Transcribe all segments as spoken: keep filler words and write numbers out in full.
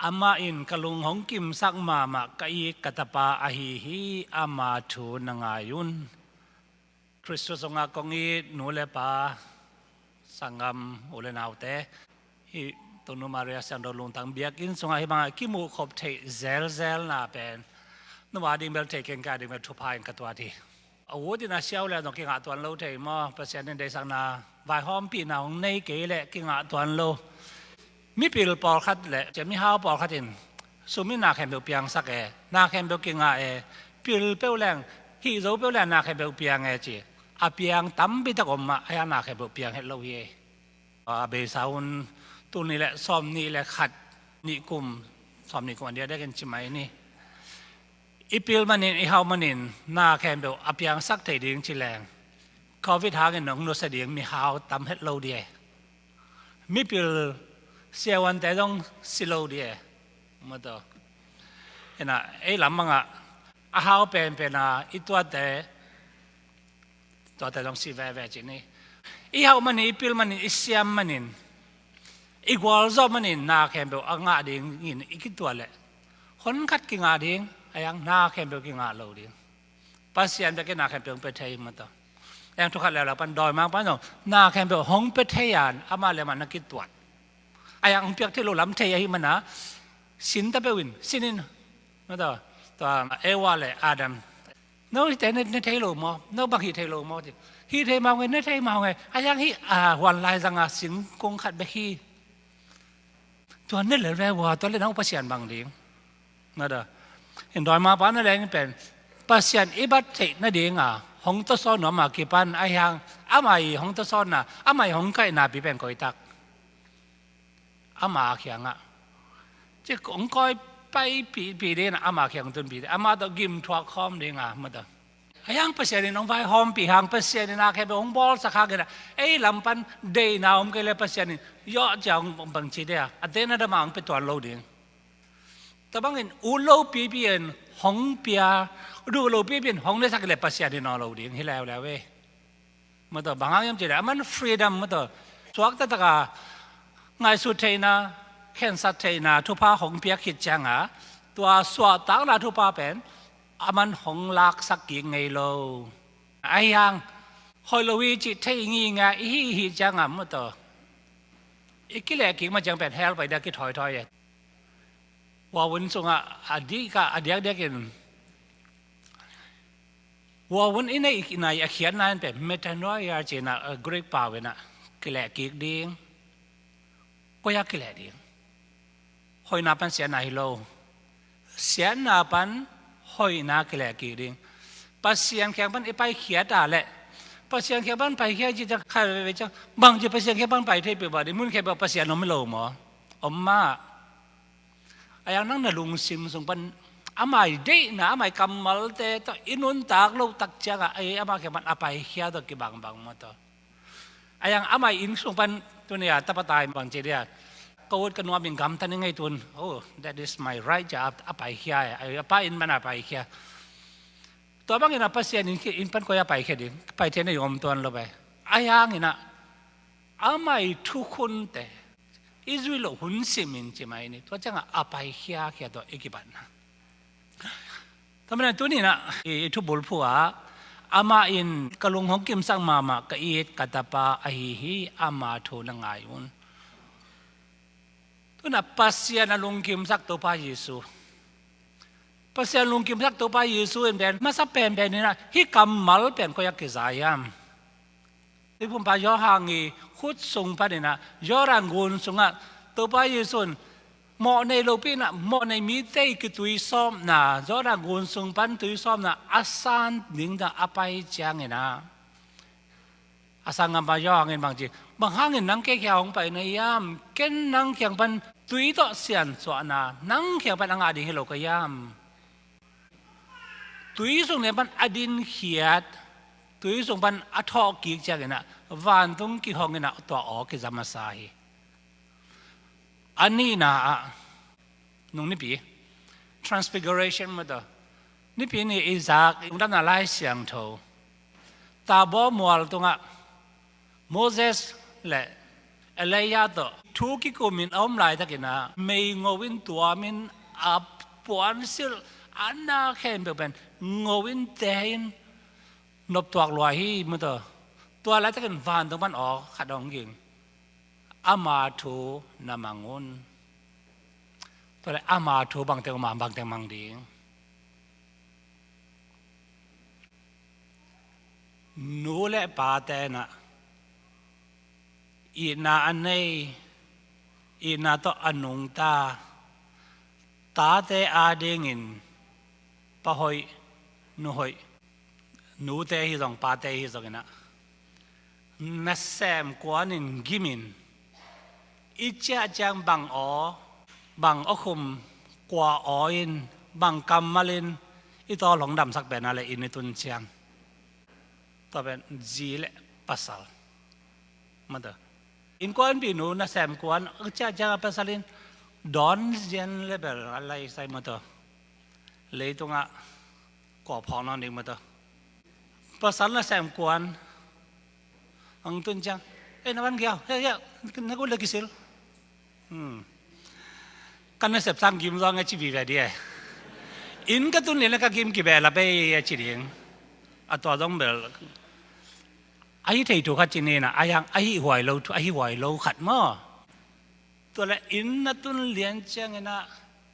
Amah in ka lung hong kimsak mahmah ka it ka tapa ahi hi, ama thu na ngai un. Khristu sungah kong it nu le pa, sanggam u le naute, hih Tonu Maria Siangtho Lungtang Biakinn sungah hih bangah kimuh khop theih zelzelna pen nua ding bel thei keng, ka ding bel thupha in ka tuat hi. A ut in a siau le zong kingah tuan lo thei maw? Pasian in deihsakna vaihawmpihna hong nei kei leh kingah tuan lo. Mipil pawlkhat le mihau pawlkhat in sum in na khempeuh piangsak e, na khempeuh kingah e, pil peuh leng, hih zo peuh leng na khempeuh piang e ci. A piang tampi tak om mah, a hiang na khempeuh piang het lo hi e. A beisa hun tul nih le sawm nih le khat, nih kum, sawm nih kum a diakdiak in ci mai ni. I pil manin, i hauh manin na khempeuh a piangsak thei ding ci leng, covid hangin nong nusia ding mihau tam het lo di e. Mipil siavuante zong si lo di e. Maw taw. Ina, ei lam bangah a hau penpen a i tuate, tuate zong si veve ci ni. I hauh manin, i pil manin, i siam manin, i gualzawh manin na khempeuh a ngah dingin i kituat leh, hon khat kingah ding, a hiang na khempeuh kingah lo ding. Pasian bek in na khempeuh hong pia thei, maw taw. A hiang thu khat leuleu pan dawimangpa in zong na khempeuh hong pia thei a, amah le amah na kituat. A hiang hong piak theih loh lam thei ahih mana, sin ta peuh in, sin in, maw taw. Tua Eva le Adam, no hihte na, na thei lo maw? No bang hih thei lo maw? Hih thei mah hong e, na thei mah hong e. A hiang hih, a, huan laizang a singkung khat bek hi. Tua na lel ve ua, tua le nang Pasian bang ding. Maw taw. Hih dawimangpa na leng pen Pasian i bat theih nading a hong tawsawn nuam a kipan, a hiang amah i hong tawsawnna, amah i hong kaihna pi pen koi tak? Ama kiangah. Ci hong kawi paipihpih ding in ama kiang tunpih ding, ama tawh gim thuak khawm ding a, maw taw. A hiang Pasian in hong vaihawmpih hang, Pasian in na khempeuh hong bawlsak hang in a, ei lam pan deihna om kei leh Pasian in yawh cia hong bangci dia, a deihna dam a hong pia tuan lo ding. Tua bangin ut lopipi in hong pia, duh lopipi in hong neihsak leh Pasian in aw lo ding hi leuleu e. Maw taw, bang hang hiam cih leh a man freedom, maw taw. Suak taktak a ngaihsut theihna, khensat theihna thupha hong piak khit ciang a, tua suahtakna thupha pen a man hong laksak kik ngei lo. A hiang hoih lo hi cih thei nginga i hih hih ciang a, maw taw, i kileh kik mah ciang pen hell pai dia kithawithawi e. Huavun sungah a dik a, a diakdiak in, huavun i neihna i a khiatna in pen metanoia ci-in a, a, Greek pau in a, kileh kik ding. Koi-ah kileh ding? Hoihna pan siatna hi lo. Siatna pan hoihna kileh kik ding. Pasian kiang pan i paikhia ta leh, Pasian kiang pan paikhia cih ciang khat veve ciang, bangci Pasian kiang pan pai thei peuhmah ding, mun khempeuh Pasian om hi lo maw? Om mah. A hiang nang na lungsim sung pan amah i deihna, amah i kammalte tawh i nuntak loh tak ciangah, ei, amah kiang pan a paikhia tawh kibangbang, maw taw. A hiang amah i inn sung pan tuni a tapa tai bangci dia, ka ut ka nuam in gamta ning ei tun. Oh, that is my right, cia a paikhia e. A pa inn pan a paikhia. Tua bangin a Pasian inn, inn pan koi-ah paikhia ding? Paikhia na i om tuan lo ve. A hiang in a, amah i thukhunte i zuih loh hun simin ci mai ni. Tua ciangah a paikhia khia tawh i kipatna. Tua manin tuni in a, i, i thubulphuh ah, amah in ka lung hong kimsak mahmah ka it ka tapa ahi hi, ama thu na ngai un. Tuna Pasian a lungkimsak Topa Jesu. Pasian lungkimsak Topa Jesu in pen masa penpen in a, hih kammal pen koi-ah kiza hiam? Tuiphumpa Johan i khut sung panin a, Jordan gun sungah Topa Jesu in mawh nei lopi in a, mawh nei mite i kituisawpna, Jordan gun sung pan tuisawpna a san ding dang a pai ciangin a, a sanggampa Johan in bangci, bang hangin nang kei kiang hong pai na hiam? Ken nang kiang pan tui tawh siansuahna nang kiang pan a ngah ding hi lo ka hiam? Tui sung lian pan a dinkhiat, tui sung pan a thawhkik ciangin a, vantung kihong in a, tua aw kiza masa hi. A nihna ah, nung nipi, Transfiguration, maw taw. Nipi ni i zak, i lungdamna Lai Siangtho, Tabor mual tungah Moses le Elijah tawh thu kikumin a om laitakin ah mei ngo in tuamin a puansilh a na khempeuh pen ngo in te in noptuak lua hi maw taw. Tua laitakin vantung pan aw khat hong ging. Ama thu na mang un. Tua leh ama thu bangteng mang, bangteng mang ding. Nu le pate in ah itna a nei, itna tawh a nungta tate adingin pa hoih, nu hoih, nute hi zong pate hi zongin ah nasem kuanin gimin i ciah ciang bang aw, bang awkhum, kua aw in, bang kammal in i tawl hong damsak pen a leh inn i tun ciang. Tua pen zi le pasal maw taw. Innkuanpihnu nasem kuan a ciah ciang a pasal in dawn zian le bel a lai sai maw taw. Leitungah kua phawk nawn ding maw taw. Pasal nasem kuan hong tun ciang, "Ei, na van kiau, hei, hei, na kut le kisil." Hmm. Ka nasep sang gim zong e ci vive di e. Inn ka tun lian le ka gim kibehlap e ci ding. A tua zong bel ahi thei thu khat ci ni na, a yang ahi huai lo thu, ahi huai lo khat maw. Tua leh inn na tun lian ciangin ah,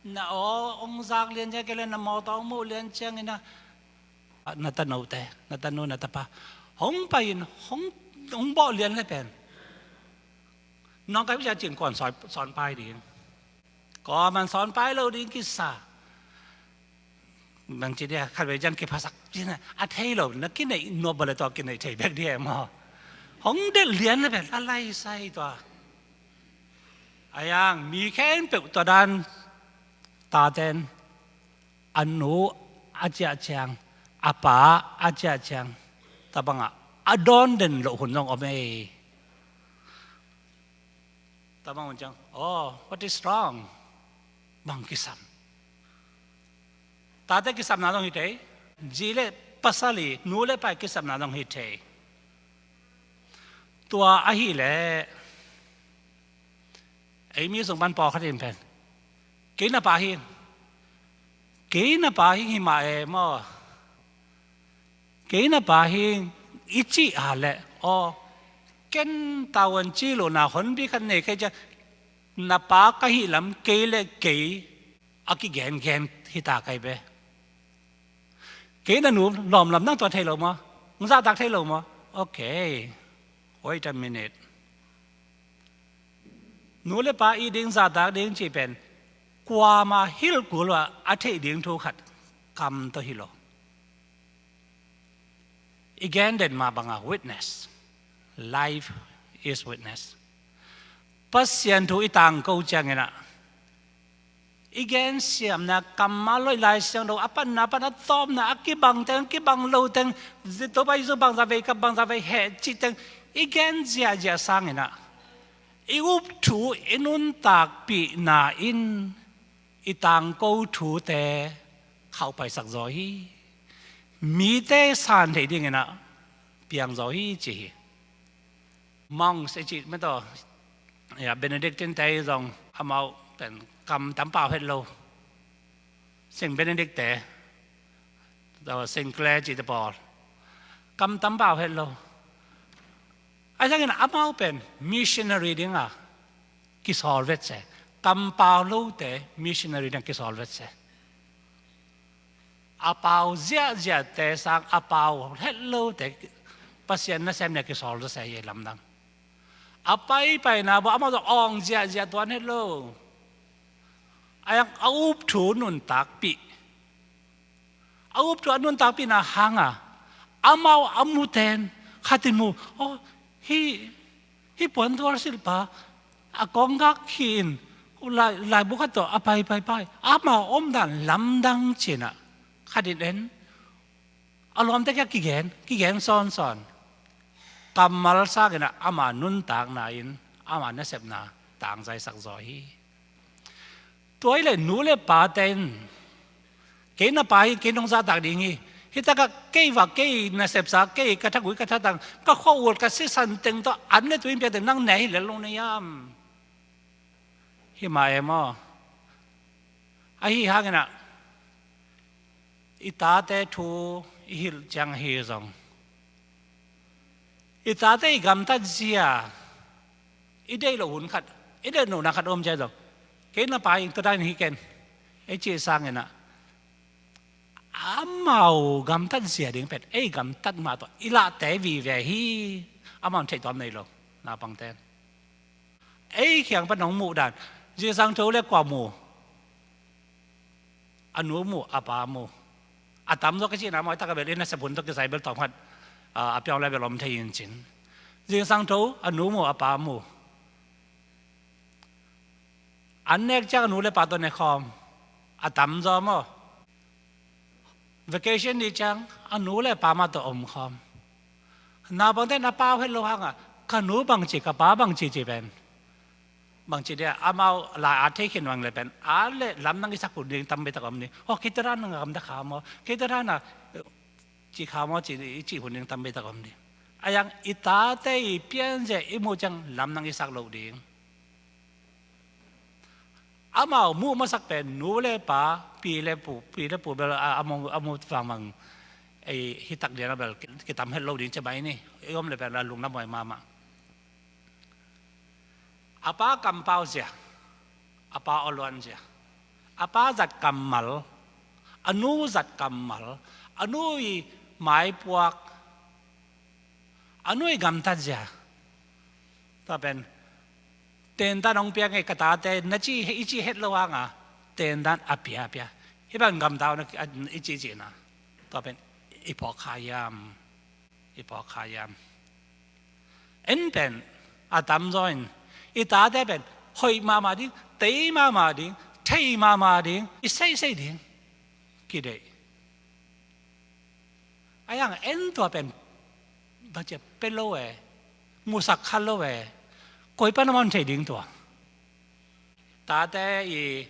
na aw hong zak lian ciang kei leh na mawtaw hong muh lian ciangin ah, na tanote, na tanu, na tapa hong pai in hong, hong bawh lian le pen nawngkai pi ciah cin kuan sawn, sawn pai ding. Kuaman sawn pai lo ding kisa. Bang ci dia, khat vei ciang kiphasak ci na, a thei lo, na kineih nuam bawh le tua kineih thei bek dia maw. Hong delh lian le pen a lai sai tua. A yang mi khempeuh tua dan taten a nu a ciah ciang, a pa a ciah ciang, tua bangah a dawn den loh hun zong om ei. Tua bang hun ciang, "Oh, what is wrong?" Bang kisam. Tate kisamna zong hi thei. Zi le pasal i, nu le pa i kisamna zong hi thei. Tua ahih leh ei mi sung pan pawlkhat in pen, "Kei na pa hi, kei na pa hi, hi mah e maw. Kei na pa hi," i cih a leh, aw, ken tavuan ci lohna honpi khat nei kei ciang, na pa ka hih lam kei le kei a kigengen hi ta kai ve. Kei na nu lawm lam nang tua thei lo maw? Nang zahtak thei lo maw? Okay. Wait a minute. Nu le pa it ding, zahtak ding cih pen kuamah hilh kul uh a, a theih ding thu khat kam tawh hi lo. I gen den mah bangah witness. Life is witness. Pasian thu i tangko ciangin ah i gensiamna, kammal hoih, Lai Siangtho a panna pan a tawpna, a kibang teng, a kibang lo teng, Topa Jesu bangzah vei kap, bangzah vei heh cih teng i gen ziahziah sangin ah i up thu i nuntakpihna in i tangko thute khauhpaisak zaw hi. Mite san theih dingin ah piang zaw hi ci hi. Monks i cih mah tawh, ya, Benedictine te zong amau pen kam tam pau het lo. Saint Benedict te, Saint Clare cihte pawl kam tam pau het lo. Ahi zongin amau pen missionary dinga kisawl vet se. Kam pau lote missionary dinga kisawl vet se. A pau ziahziahte sang a pau het lote Pasian nasem nia kisawl zaw se hi lamdang. A paipaina bawh amau zong awng ziahziah tuan het lo. A yang a up thu nuntakpih. A up thu a nuntakpihna hanga amau a muten khatin mu, aw, hih, hih puantual silhpa a kawng gak hi in, lai, laibu khat tawh a pai, pai, pai, amau omdan lamdang cinah khatin en. A lawmte kia kigen, kigen sawnsawn. Kammal sanginah ama nuntakna in ama nasepna tangzaisak zaw hi. Tua hi leh nu le pate in, "Kei na pa hi, kei nong zahtak ding hi, Hi takah kei va, kei nasepsa, kei ka thagui ka thatang, ka khua-ul ka sisan teng tawh an le tui in piak teng nang ne hi lel lo na hiam? Hi mah e maw? Ahi hangin ah i tate thu i hilh ciang ahi zong, i tate i gamtat zia i deih loh hun khat, i deih lohna khat om ciang zong, kei na pa ing, tua dan hi ken, i cih sangin ah amau gamtat zia ding pen ei gamtat mah tawh i lahte vive hi. Amau theih tuam nei lo, naupangte in. Ei kiang pan hong muh dan, zingsang tho le kua mu? A nu mu, a pa mu. A tamzaw ka cihna maw, i tak a bel i nasep hun tawh kisai bel tawm khat a piang le bel om thei in cin. Zingsang tho a nu mu, a pa mu. An nek ciang a nu le pa tawh ne khawm. A tamzaw maw? Vacation ni ciang a nu le pa mah tawh om khawm. Naupangte in a pau het lo hangah ka nu bangci, ka pa bangci ci pen, bangci dia, amau lai at thei khin vang le pen, at le lamdang i sak hun ding tam bei tak om ni. Aw, kei tua dan a gamta kha maw, kei tua dan a ci kha maw ci, i cih hun ding tam bei tak om ni. A yang i tate i pianzia i muh ciang lamdang i sak loh ding. Amau muh masak pen nu le pa, pi le pu, pi le pu bel a, a mu, a mu vangvang ei hi tak lian a bel ki, kitam het lo ding ci mai ni. I om le pen a lungna muai mahmah. A pa kampau zia, a pa awluan zia, a pa zat kammal, a nu zat kammal, a nu i maipuak, a nu i gamtat zia. Tua pen tentan hong piak ngei ka tate na ci, i ci het lo hanga tentan a pia, a pia. Hih bang gamta uh na i ci cihna. Tua pen i phawk kha hiam? I phawk kha hiam? En pen a tamzaw in i tate pen hoih mahmah ding, tei mahmah ding, thei mahmah ding, i seisei ding kideih. A yang en tua pen bangcia pe lo e, musak kha lo e, koi pan a man thei ding tua. Tate i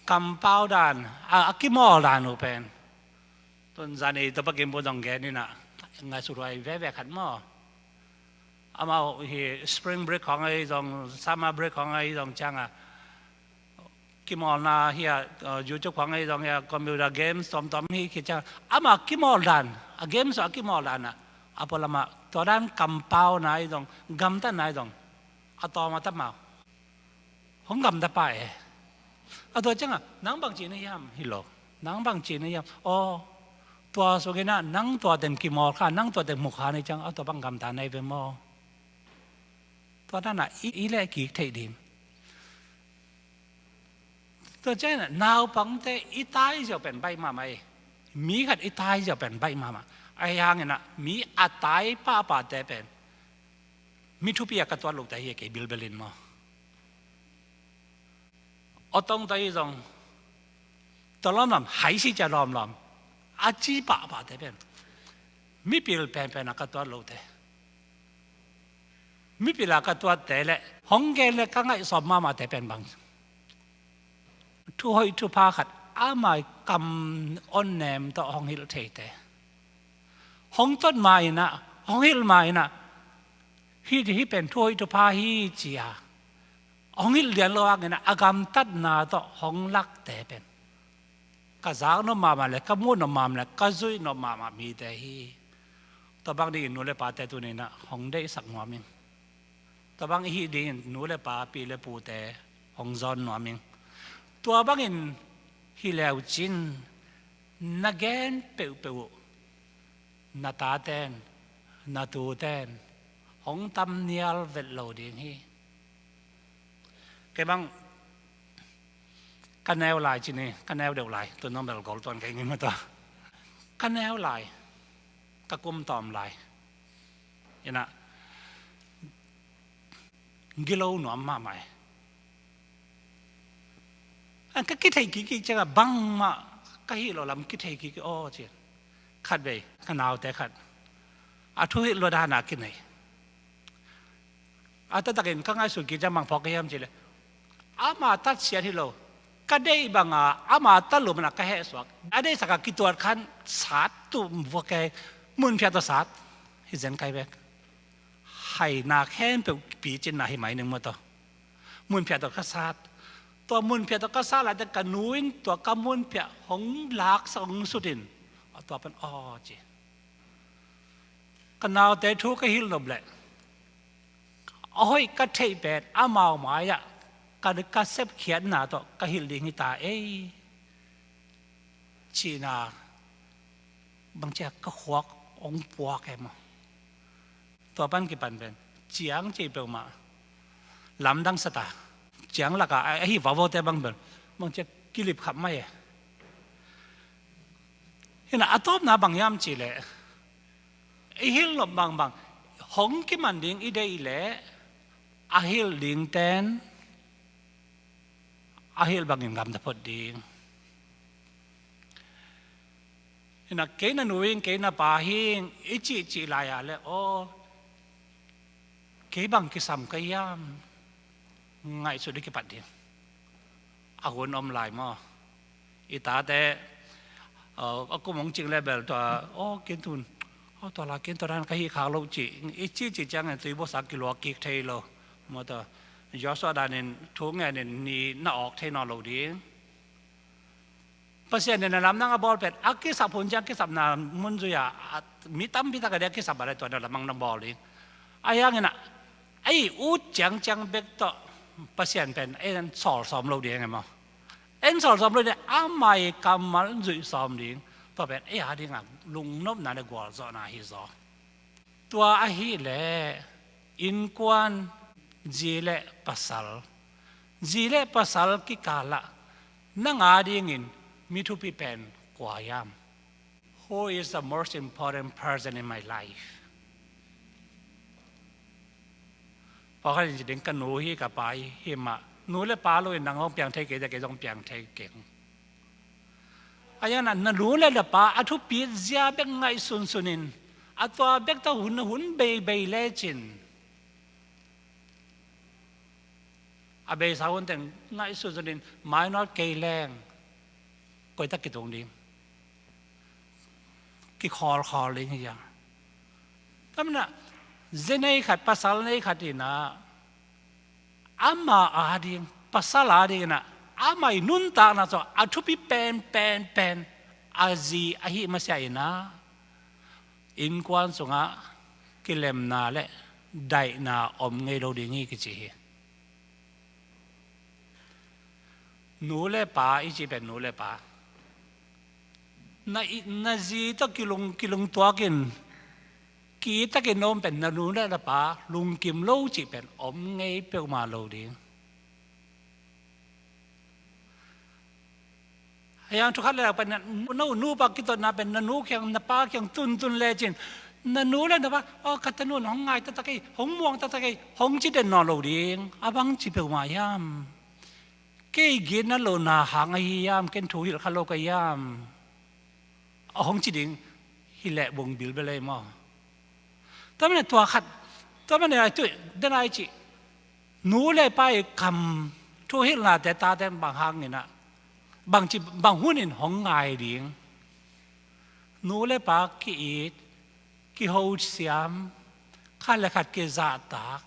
kampau dan, a, a kimawl dan uh pen tun zan i Topa Kim Pu zong gen in ah, ngaihsut huai veve khat maw. Amau hi spring break khawng ahi zong, summer break khawng ahi zong cianga kimawlna hi a, uh, YouTube khawng ahi zong hi a, computer games tawmtawm hi khit cianga ama kimawl dan, a games a kimawl dan ah, a pualamah tua dan kampauna ahi zong, gamtatna ahi zong a tawm a tap mau. Hong gamta pah e. A tua ciangah nang bangci na hiam? Hi lo. Nang bangci na hiam? Aw, tua sungin ah nang tua teng kimawl kha, nang tua teng mu kha na hi ciang a tua bang gamta na hi ve maw? Tua danah i, i leh kik theih ding. Tua ciangin ah naupangte i tai ziau pen baih mahmah e. Mi khat i tai ziau pen baih mahmah. Ahi hangin ah mi a tai pahpahte pen mi thupi a ka tuat lohte hi a, kei bilbelin maw. Aw tong ta hi zong, tua lawmlawm, hai si cia lawmlawm a ci pahpahte pen mipil penpen a ka tuat lohte. Mipil a ka tuatte le hong gen le ka ngaihsawm mahmahte pen bang, thuhoih thupha khat ama i kam on nem tawh hong hilh theite. Hong tuat ma-in ah, hong hilh ma-in ah, hih, hih pen thuhoih thupha hi ci-a hong hilh lian lo hangin ah, a gamtatna tawh hong lakte pen ka zak nop mahmah le, ka muh nop mahmah le, ka zuih nop mahmah mite hi. Tua bang dingin nu le pate tuni-in ah hong deihsak nuam ing. Tua bang i hih dingin nu le pa, pi le pute hong zawn nuam ing. Tua bangin hi leu cin na gen peuhpeuh uh na taten, na tuten hong tam nial vet lo ding hi. Kei bang ka neu lai cin hi, ka neu deuh lai, tu nong bel gol tuan kei ngim a tua. Ka neu lai, ka kum tawm lai in ah gilo nuam mahmah e. An ka kithei kik kik ciangah bangmah ka hih loh lam kithei kik kik aw ci-in khatvei ka naute khat a thuhilh lua dana kinei. A taktakin ka ngaihsut kik ciang bang phawk ka hiam cih leh ama tatsiat hi lo, ka deih banga ama talum na ka hehsuak. A deihsak a kituat khan sat tum vua kei, munphiat tawh sat. Hi zen kai bek. Haina khempeuh picinna hi mai ning maw taw. Munphiat tawh ka sat. Tua munphiat tawh ka sat laite ka nu in tua ka munphiat hong laksak hong sutin. Tua pan aw ci. Ka naute thu ka hilh nop leh a hoih ka theih pen amau mai-ah ka, ka sepkhiatna tawh ka hilh ding hi ta ei. Cihna bangcia ka khuak hong puak e maw. Tua pan kipan pen ciang cih peuhmah lamdang sata. Ciang laka a, a hi vavaute bang pen bangcia kilip khap mai e. Hina a tawpna bang hiam cihleh i hilh nop bangbang hong kiman ding i deih leh a hilh ding ten a hilh bangin gamta phot ding. Hina kei na nu ing, kei na pa hing i cihcih lai-a le aw, kei bang kisam ka hiam? Ngaihsut i kipat ding. A hun om lai maw? I tate a kum hong cing le bel tua aw kei tun aw tua la kei tua dan ka hih khak lo cih i cihcih ciangin tui buaksak kiluak kik thei lo. Maw tua Joshua danin thu ngenin ni na awk thei nawn lo ding. Pasian in a lamdang a bawl pen a kisap hun ciang kisapna mun zui-a mi tampi tak a dia kisap a le tua na lamang na bawl ding. A hiangin a ei ut ciangciang bek tawh Pasian pen ei nan sawl sawm lo ding e maw? En sawl sawm lo ding, amah i kammal zuih sawm ding. Tua pen ei a dingah lungnopna le gualzawhna hi zaw. Tua ahileh innkuan zi le pasal, zi le pasal kikalah nang a dingin mi thupi pen kua hiam? Who is the most important person in my life? Pawlkhat in ci ding ka nu hi ka pa hi mah, nu le pa loin nang hong piang thei kei te kei zong piang thei keng. A hiangin na nu le na pa a thupit zia bek ngaihsunsun in a tua bek tawh hun hun beibei lecin a beisa hun teng ngaihsunsun in mainawt kei leng koitak kitung ding, kikhawlkhawl ding hi a. Tua manin a zi nei khat pasal nei khat in a ama a ding, pasal a dingin a ama i nuntakna sung a thupi pen pen pen a zi ahi masiah in a innkuan sungah kilemna le daihna om ngei lo ding hi kici hi. Nu le pa i ci pen nu le pa na, i, na zi tawh kilung, kilung tuakin ki-it takin na om pen na nu le na pa lungkim lo cih pen om ngei peuhmah lo ding. A hiang thukhat le pen na, na nupa kitotna pen na nu kiang na pa kiang tuntun lecin na nu le na pa aw ka tanu in hong ngai taktak ei, hong muang taktak ei hong ci den nawn lo ding. A bang ci peuhmah hiam? Kei gitna lohna hang ahi hiam, ken thu hilh kha lo ka hiam? A hong ci ding hi leh bung bilbel ei maw? Tua manin tua khat, tua manin ai tuih den ai cih nu le pa i kam thu hilhnate tate bang hangin a bang ci bang hunin hong ngai ding. Nu le pa ki-it, kihosiam, khat le khat kizahtak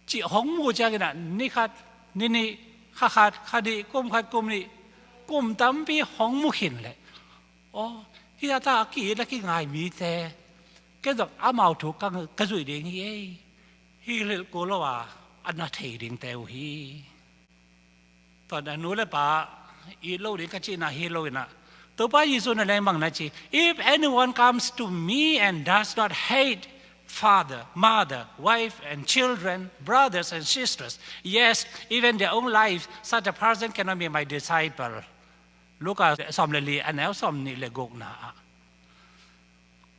cih hong mu ciangin a ni khat, ni nih, kha khat, kha nih, kum khat, kum nih, kum tampi hong mu khin leh aw hi a ta a ki-it a kingai mite ken zong amau thu ka, ka zuih ding hi ei. Hi hilh kul lo a a na thei dingte uh hi. Tua na nu le pa it lo ding ka cihna hi lo in a Topa Jesu na leng bang na ci, if anyone comes to me and does not hate father, mother, wife and children, brothers and sisters, yes, even their own life, such a person cannot be my disciple. Luka sawm le li a neu sawm nih le gukna ah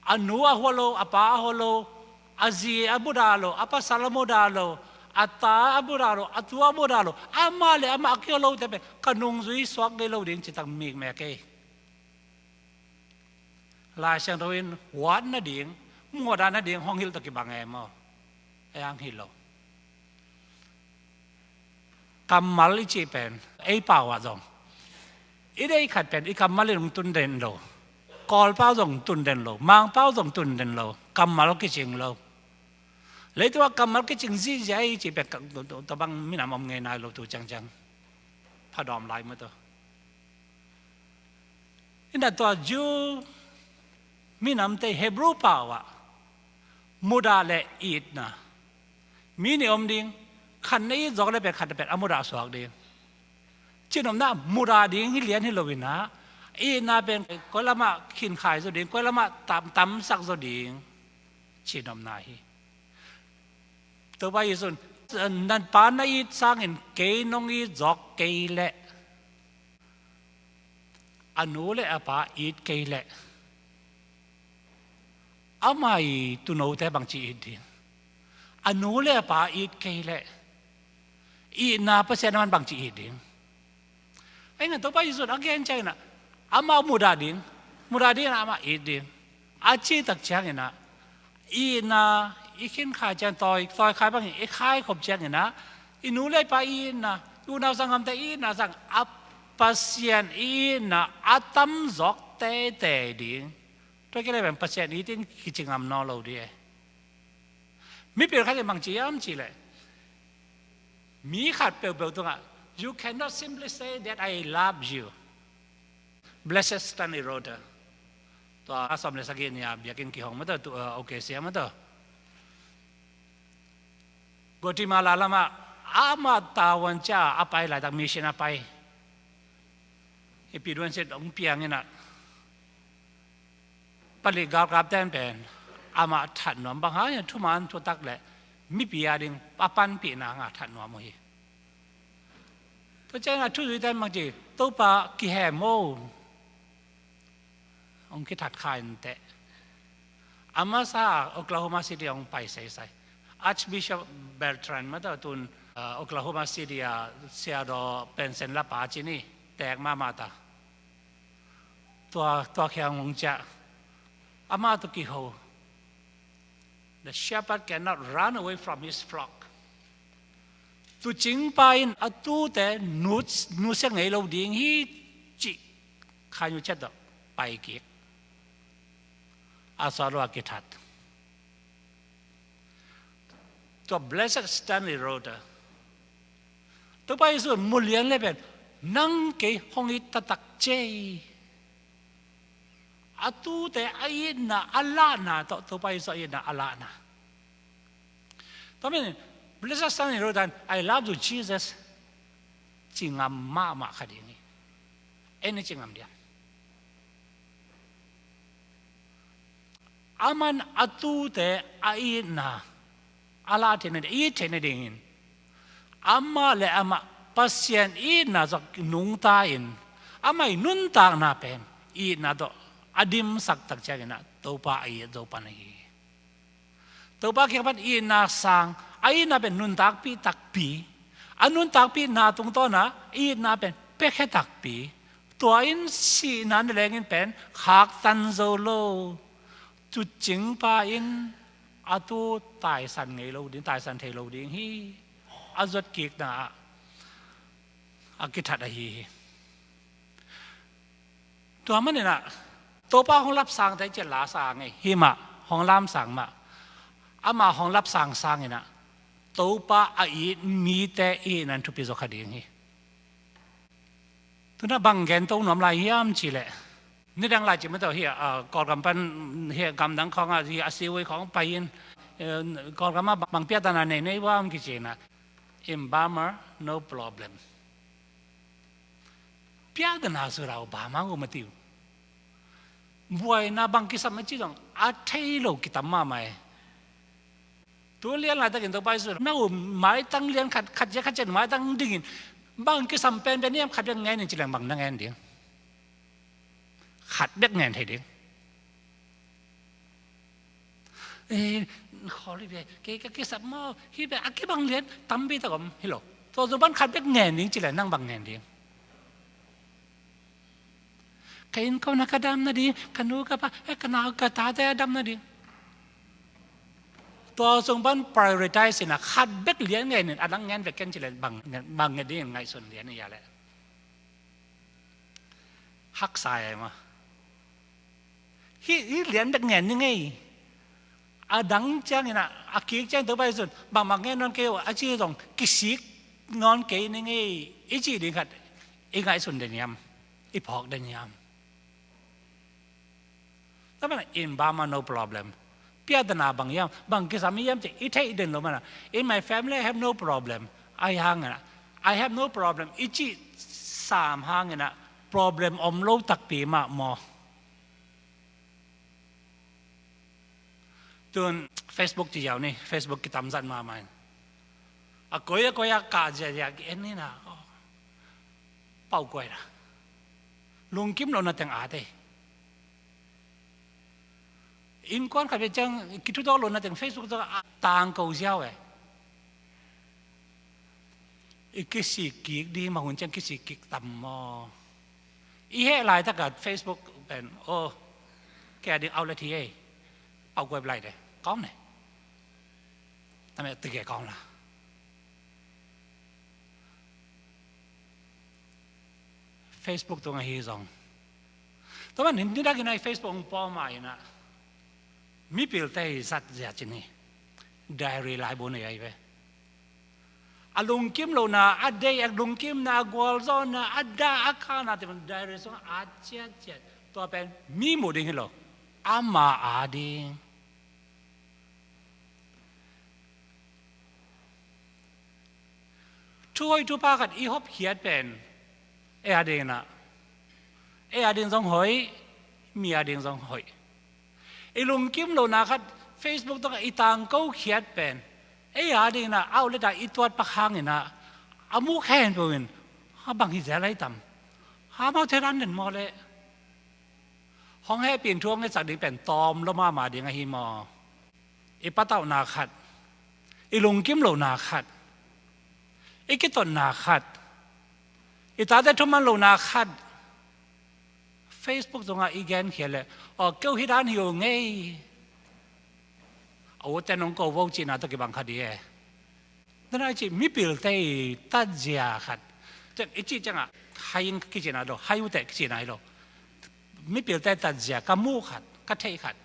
a nu a hua lo, a pa a hua lo, a zi a mudah lo, a pasal a mudah lo, a ta a mudah lo, a tu a mudah lo, amah le amah a kihua lote pen ka nungzui suak ngei lo ding citak mikmek ei. Lai Siangtho in huat nading, mudah nading hong hilh tawh kibang e maw? Ei ang hi lo. Kammal i cih pen ei pau ah zong i deih khat pen i kammal in hong tun den lo. Kawlpau zong tun den lo, Mangpau zong tun den lo, kammal kicing lo. Leitungah kammal kicing zihziah i cih pen ka, tua, tua, tua bang minam om ngei nai lo tu ciangciang. Phadawm lai mah tawh. Inah tua Jew minamte Hebrew pau ah mudah le itna. Mi nih om ding, khat na it zawk le pen khat na pen a mudah suak ding. Cihnopna mudah ding hi lian hi lo inah, itna pen koi lamah khinkhai zaw ding, koi lamah tam, tamsak zaw ding. Cihnopna hi. Topa Jesuh in, na pa na it sangin kei nong it zawk kei leh, a nu le a pa it kei leh, ama i tuunote bangci it ding? A nu le a pa it kei leh, itna Pasian a man bangci it ding? Ahi hangin Topa Jesuh in a gen ciangin ah, amah mudah ding, mudah ding inah amah it ding. A cih tak ciangin ah, itna i khinkhai ciang, tawi, tawikhai bangin i khaikhop ciangin ah, i nu le i pa i itna, i unau sanggamte i itna sang a Pasian i itna a tamzawk teitei ding. Tua kei leh pen Pasian it in kici ngam nawn lo ding e. Mipil khat in bangci hiam cih leh, mi khat peuhpeuh tungah, "You cannot simply say that I love you." Blessed Stanley Rhodes. Tua a sawm le sagih ni-a biakinn kihong mah tawh, tu, uh, O K C mah tawh. Guatemala lamah amah tavuan ciah a pai laitak, mission a pai. Hih Pi Duan Sit hong piang inah, palik galkapte in pen amah that nuam, bang hang hiam, thuman thutak le mipi ading a panpihna hangah that nuam uh hi. Tua ciangin a thuzuite in bangci, "Topa kihem o," hong kithat kha inteh. A masa Oklahoma City hong pai seisai. Archbishop Bertrand mah tawh, tun, uh, Oklahoma City a siadaw pension lapa ci ni, teek mahmah ta. Tua, tua kiang hong ciah, amah tawh kiho. "The shepherd cannot run away from his flock." Tuucingpa in a tuute nu, nusia ngei lo ding hi, cih khainu ciat tawh pai kik. A suah lo a kithat. Tua Blessed Stanley Rhodes, Topa Jesuh in mu lian le pen, "Nang kei hong it taktak ci ei." A tuute a itna a lahna tawh, Topa Jesuh a itna a lahna. Tua manin Blessed Stanley Rhodes in, "I love you, Jesus," ci ngam mahmah kha ding hi. Ei na ci ngam diam? Aman a tuute a itna a lah theihna, it theihna dingin, amah le amah Pasian itna zong nungta in, amah i nuntakna pen itna tawh a dimsak tak ciangin ah Topa a it zo pan ahi hi. Topa kiang pan itna sang, a itna pen nuntakpih takpi, a nuntakpihna tungtawn ah itna pen piakhia takpi, tua in sihna na lengin pen khaktan zo lo. Tuucingpa in a tu taisan ngei lo ding, taisan thei lo ding hi. A zuat kikna ah a kithat ahi hi. Tua manin ah Topa hong lapsangte ciat la sa ngei hi mah, hong lamsang mah. Amah hong lapsang sangin ah Topa a it mite i itna in thupi zaw kha ding hi. Tu-in ah bang gen to nuam lai hiam cih leh, nidang lai cih mah tawh hi a, ah, Kawlgam pan hi a, gamdang khawng ah hi a, a sivui khawng pai in, eh, Kawlgam ah bang piakdanna nei na hi uh hiam kici-in ah, "In Burma, no problem." Piakdanna sut a, Burma uh mah ti uh. Buaina bang kisam a cih zong a thei lo kitam mahmah e. Tu lian laitakin Topa Jesuh, "Na uh maitang lian khat, khat ciat khat ciat maitang dingin, bang kisam penpen hiam, khat bek ngen in," ci leng bang na ngen ding? Khat bek ngen thei ding. "Eh, khawl hi ve, kei ka kisap maw, hi ve," a kibang lian tampi tak om hi lo. Tua zong pan khat bek ngen ding ci leng nang bang ngen ding? "Ka innkuan a ka dam nading, ka nu ka pa, eh, ka nau ka tate a dam nading." Tua sung pan prioritize in a khat bek lian ngen in a dang ngen bek ken ci leh bang, bang ngen ding in ngaihsun lian in a leh. Haksa e maw. Hih, hih lian bek ngen ni ngei. A dang ciangin a, a kik ciang Topa Jesuh in bangmah ngen nawn kei uh a ci zong kisik nawn kei ni ngei. I cih ding khat i ngaihsun den hiam? I phawk den hiam? Tua manin in bang mah no problem. Piatana bang hiam, bang kisam hiam cih i theih den lo manin, "In my family I have no problem." Ahi hangin a, "I have no problem" i cih sam hangin a problem om lo takpi mah maw. Tun Facebook ci ziau ni, Facebook kitamzat mahmah in. A koi a koi a kah ziahziah ki-en ni na. Aw. Paukuai na. Lungkim lohna teng a te. Innkuan khat ve ciang kithudaw lohna teng Facebook tawh a tangko ziau e. I kisik kik ding mah hun ciang kisik kik tam maw. I heh laitak a Facebook pen, aw, kei a ding outlet hi ei. Paukuai lai de. Kawng ne. Tame tige kawng la. Facebook tung ahi zong. Tua manin nidang in a Facebook hong pawm mah in a, mipilte i zat zia ci ni. Diary laibu nei ahi ve. A lungkim lohna, a deih a lungkimna, a gualzawhna, a dah a khakna te diary sung a at ciatciat. Tua pen mi muh ding hi lo. Ama a ding. Thu hoih thu pha khat i hopkhiat pen ei a ding in a, ei a ding zong hoih, mi a ding zong hoih. I lungkim lohna khat Facebook tawh i tangko khiat pen ei a ding in a, outlet a i tuat pak hangin a, a mu khempeuh in, ha bang hi zel ahi tam. Ha mau thedan den maw leh. Hong hehpih in thu hong ngetsak ding pen tawm lo mahmah ding ahi maw. I patauhna khat, i lungkim lohna khat, i kitotna khat, i tate thuman lohna khat Facebook tungah i genkhia leh, aw, keu hi dan hi uh ngei. A ute nong ko vo cihna tawh kibang kha di e. Tuna i cih mipilte i tatzia khat. Ciang, i cih ciangah, hai ing kicihna lo, hai ute kicihna hi lo. Mipilte tatzia, ka muh khat, ka theih khat.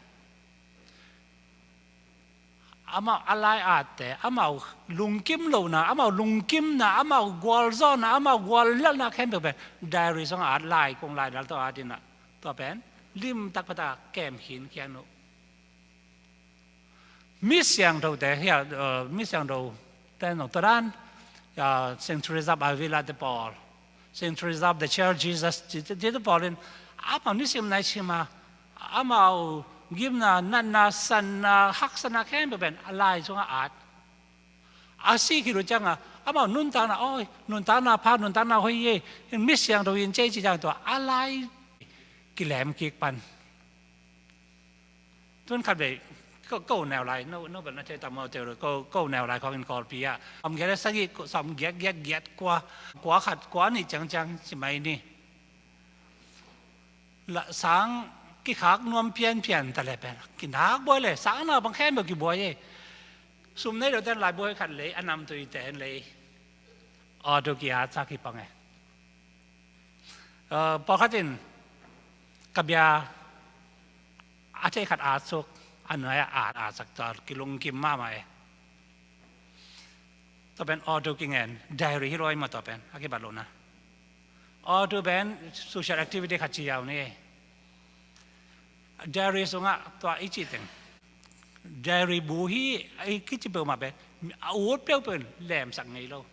Amau a lai atte, amau lungkim lohna, amau lungkimna, amau gualzawhna, amau guallelhna khempeuh pen diary sungah at lai, kung lai dal tawh at in a. Tua pen limtak pata kem khin khian uh. Mi siangthote hiah, uh, mi siangthote nong tua dan, uh, Saint Teresa of Avila te pawl, Saint Teresa of the Child Jesus, ci, ci, ci te pawl in amau nisim nai sima, amau gimna, natna, sanna, haksatna khempeuh pen a lai sungah at. A sih khit uh ciangah amau nuntakna, oi, nuntakna pha, nuntakna hoih e, mi siangtho in cei ci ciang tua a lai kilem kik pan. Tun khat vei, ko, ko neu lai, no, no bel na thei tam maw teu, ko, ko neu lai khawng in Kawlpi ah. Sawm giat le sagih, ko, sawm giat, giat, giat, kua, kua khat, kua nih ciangciang ci mai ni. La, sang kikhak nuam pianpian ta le pen. Kinak buai le, sang na bang khempeuh kibuai e. Sum nei lo ten lai buai khat lei, a namtui ten lei. Aw, tu ki a sa kipang e. Aa, pawlkhat in ka bia a thei khat at suk, a nuai a at, at sak tua kilungkim mahmah e. Tua pen auto kingen, diary hi lo ai maw tua pen, a kibat lohna. Auto pen social activity khat ci yau ni. Diary sungah tua i cih teng. Diary bu hi, i kici peuhmah pen, a ut peuhpeuh in lemsak ngei lo.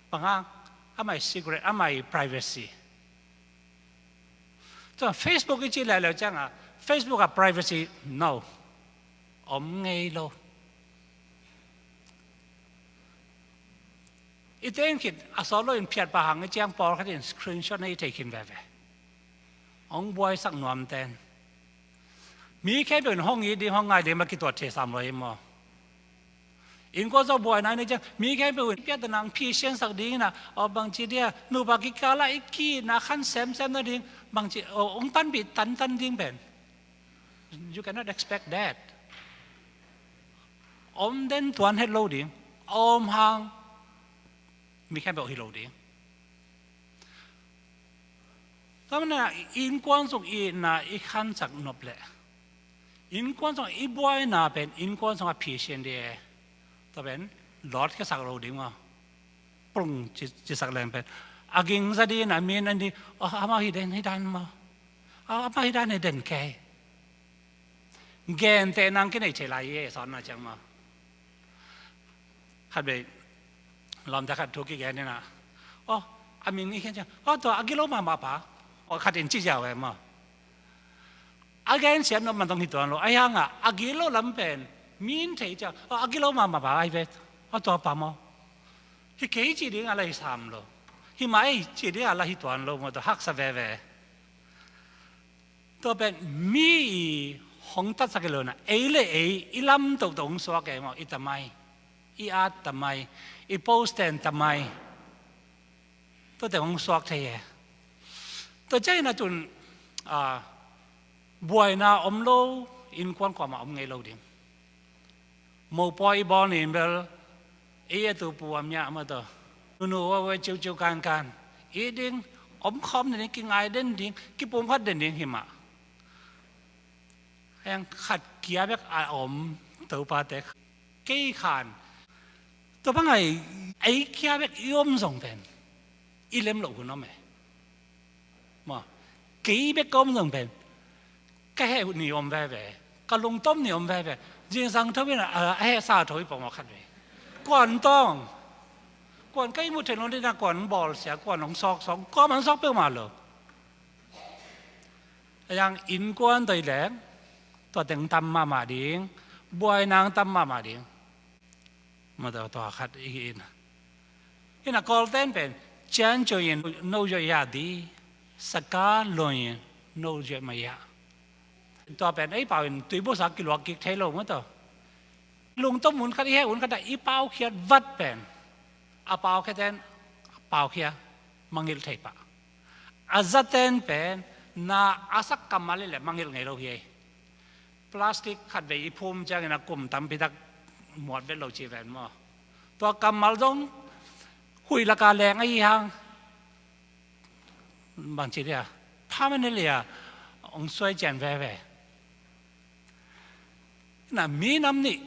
Bang hang, amah i secret, amah i privacy. Tua Facebook i cih leuleu ciangah, Facebook ah privacy no. Om ngei lo. I teng khit, a sawt lo in phiat pah hang i ciang pawlkhat in screenshot na i thei khin veve. Hong buaisak nuam ten. Mi khempeuh in hong it ding, hong ngai ding, ma kituat thei sam lo hi maw. Innkuan zong buaina nei ciang, mi khempeuh in piakta nang phisiansak ding in a, aw bangci dia, nupa kikal ah i kihna khan semsem nading, bangci, aw, hong panpih tantan ding pen. You cannot expect that. Om den tuan het lo ding, a om hang mi khempeuh hi lo ding. Tua manin ah innkuan sung itna i khansak nop leh innkuan sung i buaina pen innkuan sung a phisian ding e. Tua pen lawtkhiasak lo ding maw? Plung ci, cisak leng pen a gingza ding a min an ding. Oh, amah hi den hi dan maw? Oh, amah hi dan hi den kei. Gentehna kinei thei lai hi e, sawnna ciang maw? Khatvei lawmte khat thu kigen in ah, oh, a min i gen ciang, oh, tua a gilo mahmah pa. Oh, khat in ci ziau e maw? A gensiat nop man zong hi tuan lo. Ahi hangah a gilo lam pen min thei ciang, oh, a gilo mahmah pa ahi ve. Oh, tua pa maw? Hi kei cih ding a la hi sam lo. Hi mah ei cih ding a la hi tuan lo maw, tua haksa veve. Tua pen mi i hong tatsak hi lo in ah, ei le ei i lam tohtoh hong suak e maw, i tamai, i at tamai, i posten tamai. Tuate hong suak thei e. Tua ciangin ah tun, a, buaina om lo innkuan kuamah om ngei lo ding. Mopawi i bawl nin bel, ei a tupu a miah mah tawh, nunu a we ciuciu kankan i ding, om khawm den ding, kingai den ding, kipumkhat den ding hi mah. Heng khat kia bek a om, topate kei khan. Tua bang ai, ei kia bek i om zong pen i lem loh hun om e. Maw, kei bek ka om zong pen ka heh ni om veve, ka lungtom ni om veve. Zingsang tho in a, a heh sa tho i pawng aw khat ve. Kuan tawng, kuan ka i muh theih lo ding a kuan bawlsia, kuan hong sawksawk, kuaman sawk peuhmah lo. A yang innkuan tawh i leng tua teng tam mahmah ding, buaina tam mahmah ding. Mata tua khat i in. Ina Kawlten pen, "Cian cuin no zuat ya di, saka loin no zuat maya." Tua pen ei pau in tuibusa kiluak kik thei lo mata. Lungtom hun khat, i heh hun khat ah i paukhiat vat pen, a paukhiaten paukhia, mangilh thei pah. A zaten pen na a sak kammal i leh mangilh ngei lo hi ei. Plastic khatvei i phum ciangin a kum tampi tak muat vet lo ci ven maw? Tua kammal zong huih laka leng ahi hang, bangci dia, permanently a hong suai cian veve. Na mi nam nih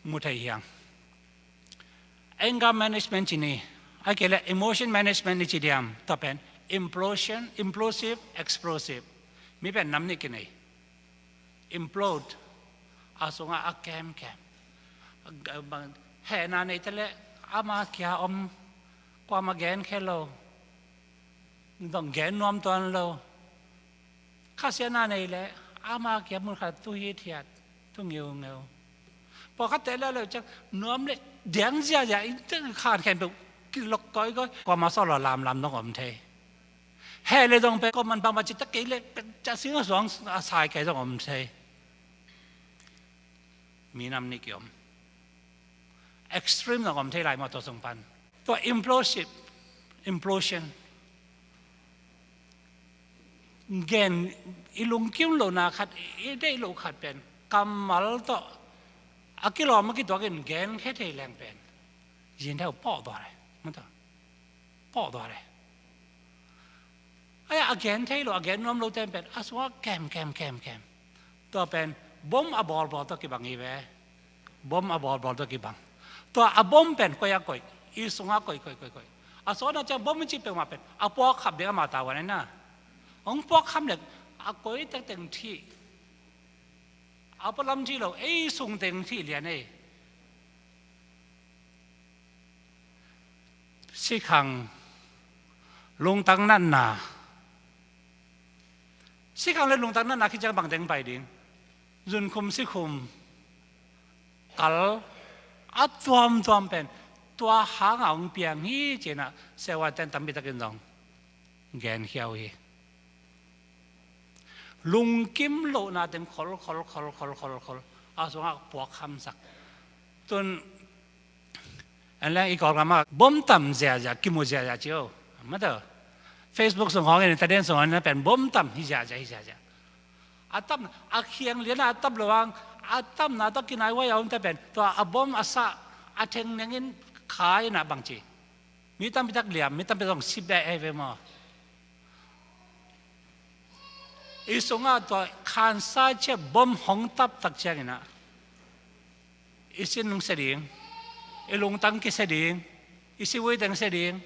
mu thei hiang. Anger management ci ni, a kei le emotion management ni ci diam, tua pen implosion, implosive, explosive. Mi pen nam nih kinei. Implode, a sungah a kemkem. Hehna neite le ama kia om, kuama gen khe lo, dong gen nuam tuan lo. Khasiatna nei le ama kia mun khat tu hithiat, tu ngeungeu. Pawlkhatte le leu ciang nuam le diang ziazia in teng khan khempeuh kilok kawikawi, kuama sawlawh lamlam dong om thei. Heh le dong pen kuaman bangmah citak kei le pen ca sing a suang a sai kei dong om thei. Mi nam nih kiom. Extreme dong om thei lai maw tua sung pan. Tua implosive, implosion. Gen i lungkim lohna khat, i deih loh khat pen kammal tawh a kilawm a kituakin gen khe thei leng pen zin theu pawh tua le, mata pawh tua le. Ai a gen thei lo, a gen nuam lo ten pen a sungah kem kem kem kem. Tua pen bom a bawlbawl tawh kibang hi ve. Bom a bawlbawl tawh kibang. Tua a bom pen koi a koih, i sungah koih koih koih koih. A sawna ciang bom i cih peuhmah pen a puak kham ding ama tavuan ahi na. Hong puak kham le a koi tek teng thih. A pualam thih lo, ei sung teng thih lian ei. Sikhang, lungtang natna. Sikhang le lungtang natna khit ciang bang teng pai ding? Zunkhum sikhum kal a tuamtuam pen tua hanga hong piang hi ci-in ah siavuanten tampi takin zong genkhia uh hi. Lungkim lohna teng khol khol khol khol khol khol a sungah puak hamsak. Tun en leng i Kawlgam ah bom tam ziazia, kimu ziazia ci o. Mata Facebook sung hawngin, internet sung hawngin pen bom tam hi ziazia hi ziazia. A tam a khiang lian a tap lo ang A tamna tawh kinai huai a omte pen tua a bom a sah a thengneng in kha in ah bangci, mi tampi tak liam, mi tampi tak zong si beh ahi ve maw? I sungah tua khansa ciah bom hong tap tak ciangin ah i sin lungsia ding, i lungtang kisia ding, i sivui teng sia ding,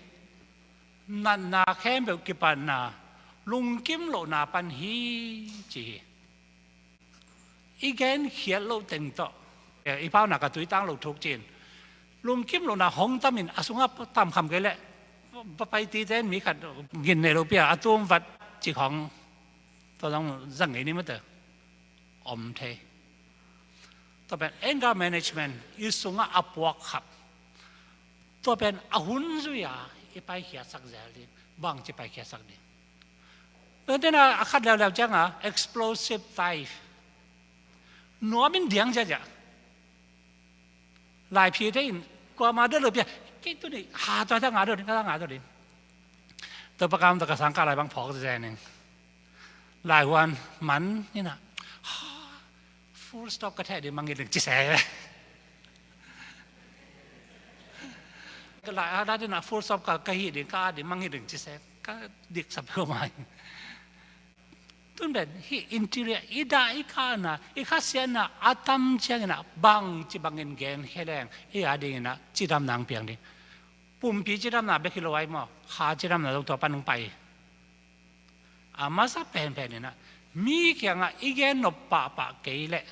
natna khempeuh kipatna, lungkim lohna pan hi ci hi. I genkhiat loh teng tawh i pau nak a tui tang lo thuk cin, lungkim lohna hong tamin a sungah tamkham kei leh papai tite in mi khat gin nei lo pia a tum vat cik hong tua zong zang ngei ni mate om thei. Tua pen anger management i sungah a puak khap. Tua pen a hun zui a i paikhiatsak zel ding, bangci paikhiatsak ding. Tua tena a khat leuleu cianga explosive type. Nuam in diang ziazia. Laiphi te in kuama dot lo pia, kei tu ni ha tua ta nga dot ding, ka ta nga dot ding. Tua pakam tua ka sang ka lai bang phawk zen ning. Lai huan man ina. Full stop ka theh ding mangit ding ci se. Ka lai a dat ina full stop ka, ka hi ding, ka ding mangit ding ci se. Ka dik sap ko mai. Tun pen hi interior i dah i kahna, i khasiatna a tam ciangin ah bangci bangin gen khe leng i a dingin ah cidamna ang piang ding. Pumpi cidamna bek hi lo ai maw? Kha cidamna zong tua pan hong pai. A masa penpen in ah mi kiangah i gen nop pahpah kei leh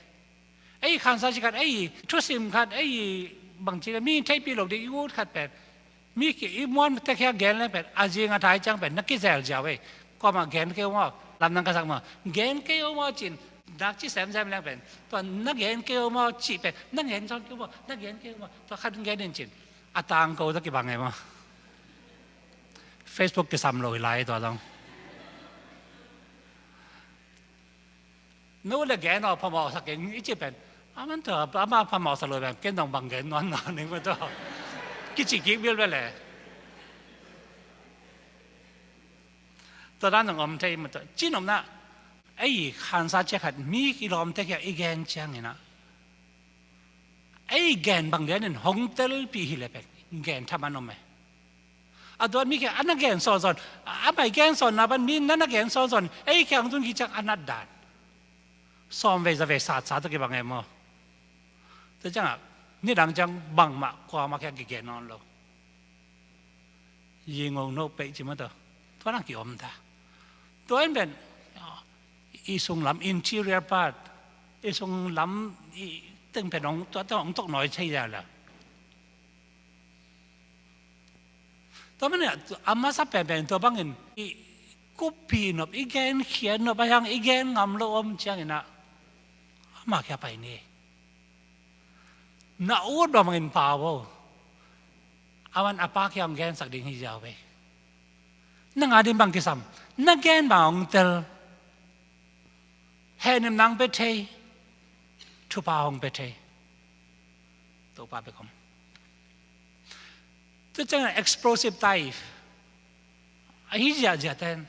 ei khansa ci khat, ei thusim khat, ei bangci le mi theihpih lo ding i ut khat pen mi ki i muan tekhia gen leng pen a zing a thai ciang pen na kizel ziau ei. Kuamah gen kei uh maw? Lamdang ka sak maw? Gen kei uh maw cin dak ci semsem leng pen tua na gen kei uh maw cih pen na gen sawn kei uh maw? Na gen kei uh maw? Tua khat gen in cin a tangko tua kibang ei maw? Facebook kisam lo hi lai tua zong. No le gen aw phamawh sak keng i ci pen a man tua ama phamawh sak lo pen ken dong bang gen nuan nuan ning pen tua kici kik bil ve le. Tua dan dong om thei ma tua cin omna ei khansa cia khat mi i lawmte kia i gen ciangin ah ei gen bang lianin hong telpih hi le pen gen thaman om e. A duan mi kia a na gen sawnsawn, a mai gen sawnna pan mi na na gen sawnsawn ei kiang tun ki ciang a nat dan. Sawm vei za vei sat sa tua kibang e maw? Tua ciangah nidang ciang bangmah kuamah kiang kigen nawn lo. Yingo no peih ci maw tua. Tua nang ki om ta. Tua in pen i sunglam interior part, i sunglam i teng pen ong tua tua ong tok nawi thei ya la. Tua manin a masa penpen tua bangin i kuppih nop, i genkhia nop a hiang i gen ngam lo om ciangin ah ama kia pai ni. Na ut bangin pau o. A man a pa kiang gensak ding hi ziau ve. Na nga ding bang kisam, na gen bang ong tel. Hehnem nang pe thei, thupha hong pe thei. Topa pe kom. Tu ciang explosive type ahi ziahziah ten.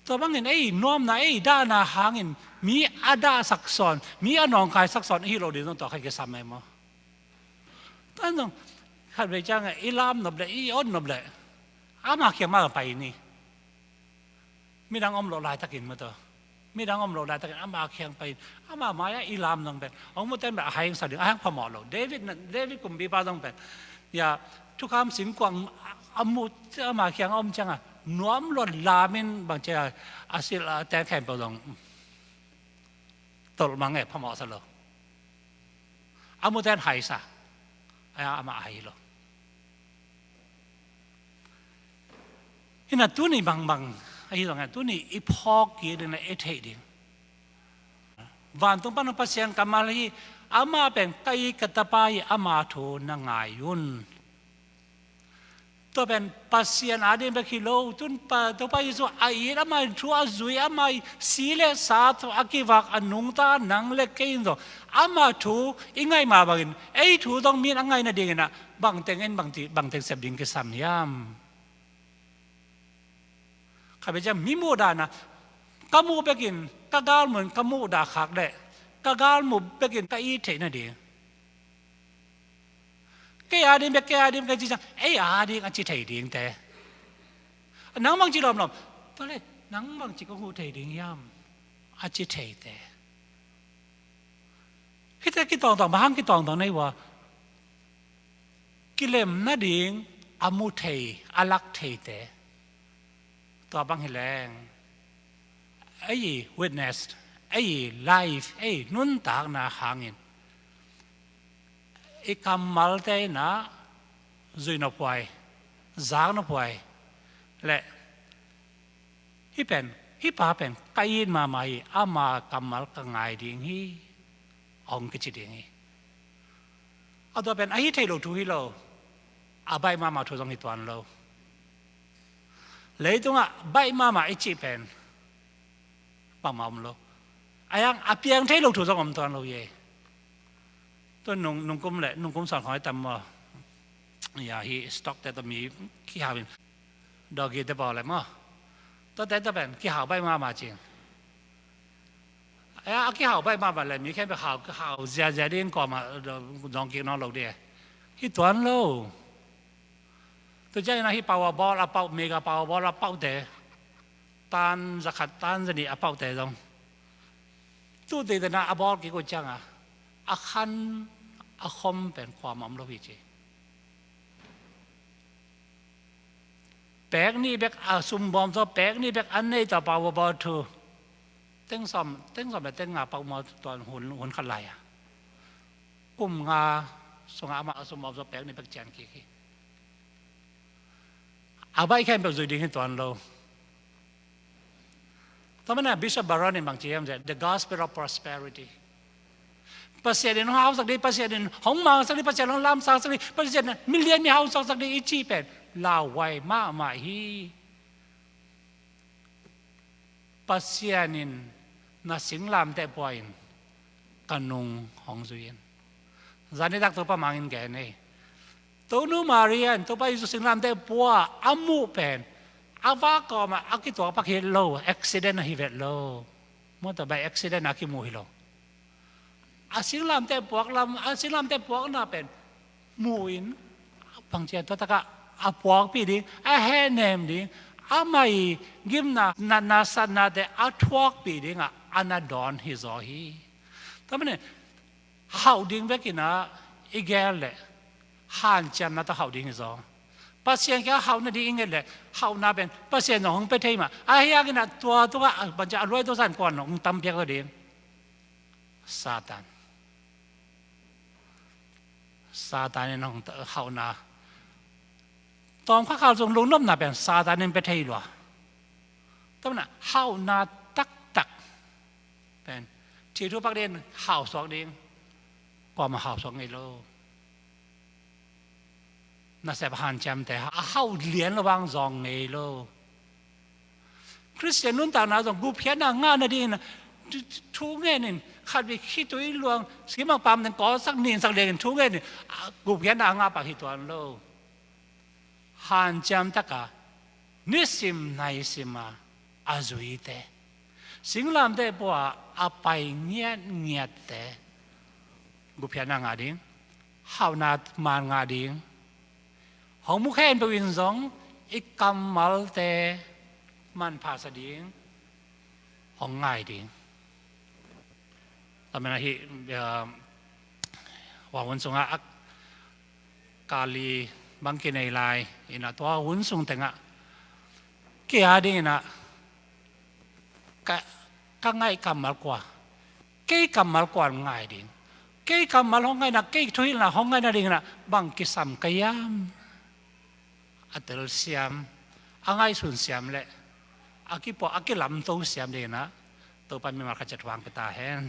Tua bangin ei nuamna ei dahna hangin mi a dahsak sawn, mi a nawngkaisak sawn ahi lo ding zong tua khat kisam ei maw? Tan zong khat vei ciang i lam nop le i on nop le ama kiang mah pai ni. Midang om loh laitakin maw tua. Midang om loh laitakin ama kiang pai in ama mai-ah i lam zong pen hong muten pen a hai hong sa ding a hai hong phamawh lo. David kumpipa zong pen ya thukham singkuang a mu ama kiang a om cianga nuam luat lamin bangcia a silh a teng khempeuh zong tolh mang e phamawh sa lo. A muten hai sa. Ama hai lo. Hina tuni bangbang ahi zongin tuni i phawk kik ding le i theih ding. Vantung pan Pasian kammal hi. Amah pen ka it ka tapa hi, ama thu na ngai un. Tua pen Pasian ading bek hi lo. Tun Topa Jesu a it, ama thu a zui, ama si le sa tawh a kivak a nungta nang le kei in zong ama thu i ngaih mah bangin ei thu zong mi in a ngaih nadingin ah bangteng en bangteng sep ding kisam hiam? Kha bia ciang mi muhdahna Ka muh bekin ka galmuh in ka muh dah khak leh, ka galmuh bekin ka it theih nading, kei ading bek, kei ading bek ka ci ciang, ei ading a ci thei dingte. Nang bangci lawmlawm, tua leh nang bangci ka huh thei ding hiam, a ci theite. Hihte kitawngtawng, bang hang kitawngtawng na hi uh a, kilem nading a mu thei, a lak theite. Tua bang hi leng, ei witness, ei life, ei nuntakna hangin i kammalte in ah zui nophuai, zak nophuai leh, hih pen, hih pa pen ka it mahmah hi, ama kammal ka ngai ding hi, hong kici ding hi. A tua pen a hi thei lo thu hi lo, a baih mahmah thu zong hi tuan lo. Leitungah baih mahmah i cih pen bangmah om lo. A hiang a piang thei lo thu zong om tuan lo hi. Tua nung, nungkum leh nungkum sawn khawng i tam maw? Ya, hih stock te tawh mi kihau in, dawki te pawl leh maw, tuate tawh pen kihau baih mahmah cin. A kihau baih mahmah leh mi khempeuh hau, hau ziazia ding, kuamah zong kik nawn lo ding. Hi tuan lo. Tua ciangin ah hih Powerball a pau, Mega Powerball a paute, tan zakhat, tan zanih a paute zong, tu teitei in ah a bawl kik uh ciangah a khan, a khom pen kuamah om lo hi ci. Pek nih bek a sum bawm tawh, pek nih bek a nei tawh Powerball thu, teng sawm, teng sawm leh teng nga pau maw, tua hun, hun khat lai-a kum nga sungah amah a sum bawm tawh pek nih bek cian kik hi. A baih khempeuh zui ding hi tuan lo. Tua manin ah Bishop Barron in bang ci hiam cih leh, the gospel of prosperity. Pasian in hong hausak ding, Pasian in hong mangsak ding, Pasian in hong lamsangsak ding, Pasian in milian mi hausaksak ding i cih pen lauhuai mahmah hi. Pasian in na singlamteh pua in ka nung hong zui in. Zanitak Topa mangin gen ei. Tonu Maria in Topa Jesu singlamteh pua a muh pen a vak kawmah a kituak pak hi lo, accident ahi vet lo. Motorbike accident a kimu hi lo. A singlamteh puak lam, a singlamteh puakna pen mu in, bangci a tua takah a puakpih ding, a hehnem ding, amah i gimna, natna, satnate a thuakpih dingah a na dawn hi zaw hi. Tua manin hauh ding bekin ah i gel leh hanciamna tawh hauh ding hi zaw. Pasian kiangah hauh nading i nget leh hauhna pen Pasian zong hong pia thei mah. A hiangin ah tua tungah bangci a luai tua san kuan hong tampiak ding. Satan. Satan in hong ta-, hauhna. Tawm khakhal zong lungnopna pen Satan in pia thei lua. Tua manin ah hauhna taktak pen thih thu pak ding, hauh suak ding, kuamah hauh suak ngei lo. Nasep hanciamte a hauh lian lo bang zawng ngei lo. Khristian nuntakna zong gupkhiatna ngah nadingin thu, thu, thu ngenin, khatvei khitui luang, simak pamdang kawlsak ninsak liangin thu ngenin, a, gupkhiatna a ngah pak hi tuan lo. Hanciam taka nisim naisim a a zuite, singlamteh pua a pai ngiatngiatte, gupkhiatna ngah ding, hauhna man ngah ding, hong mu khempeuh in zong i kammalte manpha sa ding, hong ngai ding. Tua manin ah hih, eh, hua hun sungah a kali bang kinei lai in ah, tua hun sung tengah kei a dingin ah ka, ka ngaih kammal kua, kei kammal kua ngai ding, kei kammal hong ngaihna, kei thuhilhna hong ngaihna dingin ah bang kisam ka hiam? A telsiam, a ngaihsunsiam leh a kipuah, a kilamto siam dingin ah Topa in mimal khat ciat thuak pia ta hen.